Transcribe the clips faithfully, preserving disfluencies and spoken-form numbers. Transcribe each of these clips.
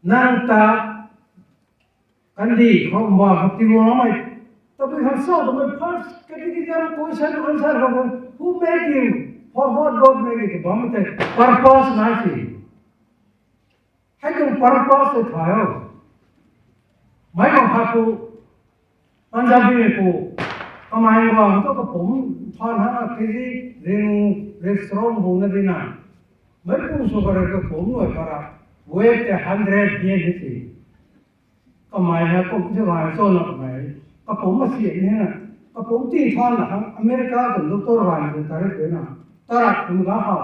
Nang ta kandi khou mba khou tiu lamei. Tabui khang sa twmei first catechism question answer khou, who made you? For what God made you? Bam te purpose nai si. Hei tuang purpose tei thay o. Mei bam khat pu Punjabi mei pu, kamei guang tu kapum than hang a kg ring restaurant bu na di na. Mei pu sw kare kapum nai para. Weight te hundred hian ni si. Kamei hei kum si rai cho na kamei. Kapum masian ni na. Kapum ti than na hang America tuang doctor rai tu tarik tu na. Tarak kum ga khou.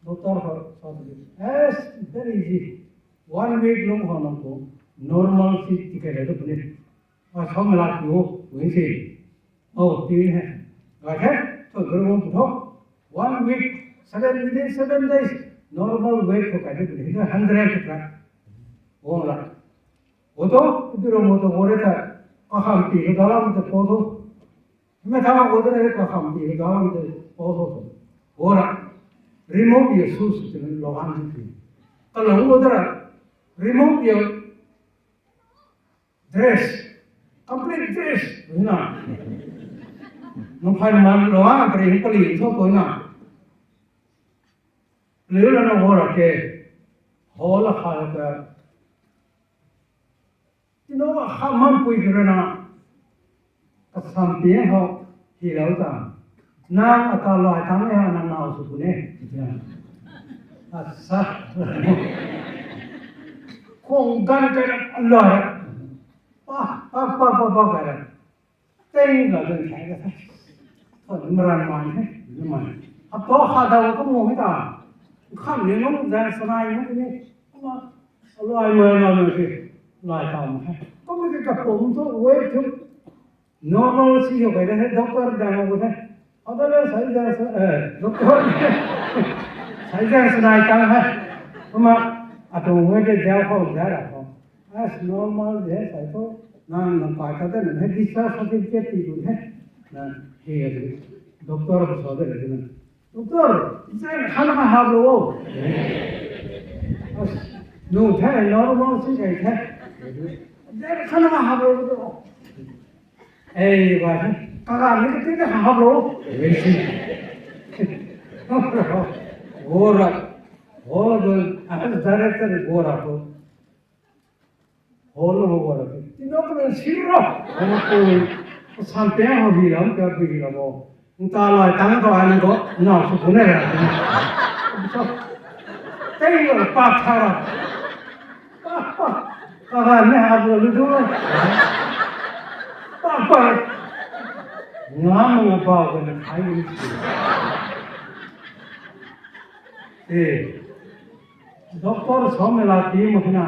Doctor khou sa tu. Yes, very easy. One week lung khou nang tu normal si ticket le tu puni. A, sa mei la tu, win si. Oh, tin hai. Ga the, so guru wang tu tho. One week, seven, within seven days, normal weight khou kai tu puni. Hundred khou kai. Wang la. Wo tu, ipi ro mo tu wo re ta. Kakham ti khou dalam tu po tu. Mei thang wo tu re kakham ti khou dalam tu po tu. Wo ra. Remove your shoes, tu lo han tu. Kalau wo tu ra. Remove your dress, complete dress, na. Nang phai man lo ha, pari pali tho ko na. Liu la na ho ra ke, ho la kha ka. Tino kha man pui kira na. Kasam pi ho, hi lo ta. Nang ata lai tang e ha nang nau sw puni. Asa. Khong gan kai na lai. Pa, pa, pa, pa, pa, kai na. Tei na gan kai na. Thon maran man he, ni man. Apo kha da ko mo ta. Kham ni nung dan sanai nung ni. Ama, alai mai na na si. Lai tam he. Ko mi ka pum tu wei tu. Normal si yo kai de, doctor dang wo de. Ada le sai dang sa, eh, doctor. Sai dang sa nai tang hai. Kuma, atu ngoi de jao khou jao ra khou. As normal de, sai to. Nang, nang pai ta de, nang hai discharge certificate ti gun hai. Na, hi ya de. Doctor ko sa de de na. Doctor, zan khana ka hap lo. As, nu the normal si kai the. Zan khana ka hap lo. Ei, ba the. Kaga ni ka ti na hap lo. Gora. Gora do. As director gora ko. Hol lo ho ra. Tino ko siro. Ano ko san pe ho hi lam ka bi lam ho. Nta lai tang to an ko na su ko ne ra. Tei lo pa tha ra. Pa pa. Ka ga ne ha lo lu du. Pa pa. Nga ma nga ba ko na khai ni. Eh. Doctor sa mei la ti mak na.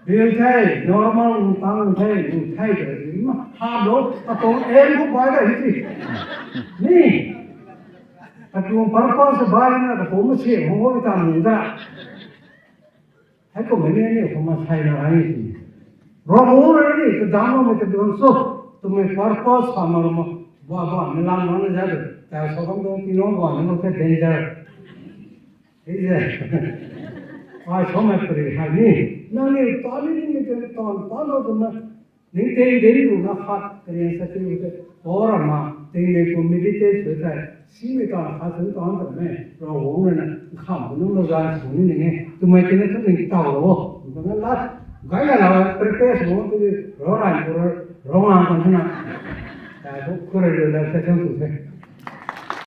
Bil the, normal nung tang the, nung the de. Ma, ha lo, ka tuang aim khou bai da hi ti. Ni, ka tuang purpose bai na, ka tuang machine khou bai ta nung da. Hei kum ni ni, kum ma sai na ai ni. Ro mo ni, ka dam mo ka tuang so, twmei purpose sa ma ro mo. Ba ba, ni lang mo na ja de. Ta sa kam tuang ti no ba, ni mo ka danger. Hei e. Ai, sa mei pari hai ni. Nang ni ta ni ni ni ta ta lo tu na. Ning tei dei lu na khat karian sa ti te. Ora ma, ting mei kum meditate sw thei. Si mei ta khat sw ta ta me. Ravguangc rui na kham nu lo zan sw ni ni nge. Twmei tina tu ning tau lo. Nang na lat. Gai na la prepare sw tu ro ran ko ro ngang kan na. Ta ko ko re lo la sa chang tu se.